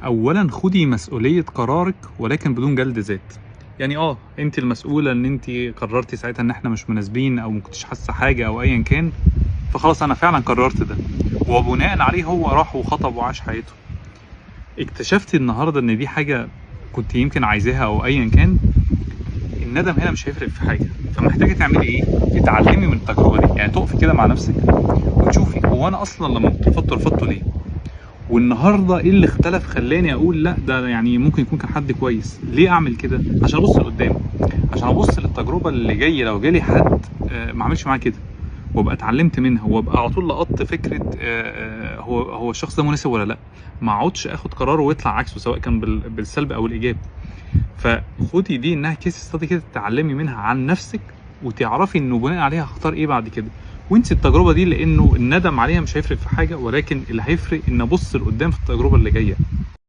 اولا خدي مسؤولية قرارك ولكن بدون جلد ذات. يعني انت المسؤولة ان انت قررتي ساعتها ان احنا مش مناسبين او ما كنتش حاسه حاجة او ايا كان، فخلاص انا فعلا قررت ده، وبناء عليه هو راح وخطب وعاش حياته. اكتشفتي النهارده ان دي حاجة كنت يمكن عايزاها او ايا كان، الندم هنا مش هيفرق في حاجة. فمحتاجه تعملي ايه؟ تتعلمي من التجربة دي، يعني تقفي كده مع نفسك وتشوفي هو انا اصلا لما كنت رفضته رفضته ليه، والنهارده ايه اللي اختلف خلاني اقول لا ده يعني ممكن يكون كان حد كويس، ليه اعمل كده؟ عشان ابص لقدام، عشان ابص للتجربه اللي جاية لو جالي حد ما اعملش معاه كده، وابقى اتعلمت منها، وابقى على طول لقطت فكرة هو الشخص ده مناسب ولا لا، ما اقعدش اخد قرار ويطلع عكسه سواء كان بالسلب او الايجاب. فخدي دي انها case study كده تتعلمي منها عن نفسك، وتعرفي انه بناء عليها هختار ايه بعد كده، وانسي التجربة دي لانه الندم عليها مش هيفرق في حاجة، ولكن اللي هيفرق ان ابص لقدام في التجربة اللي جاية.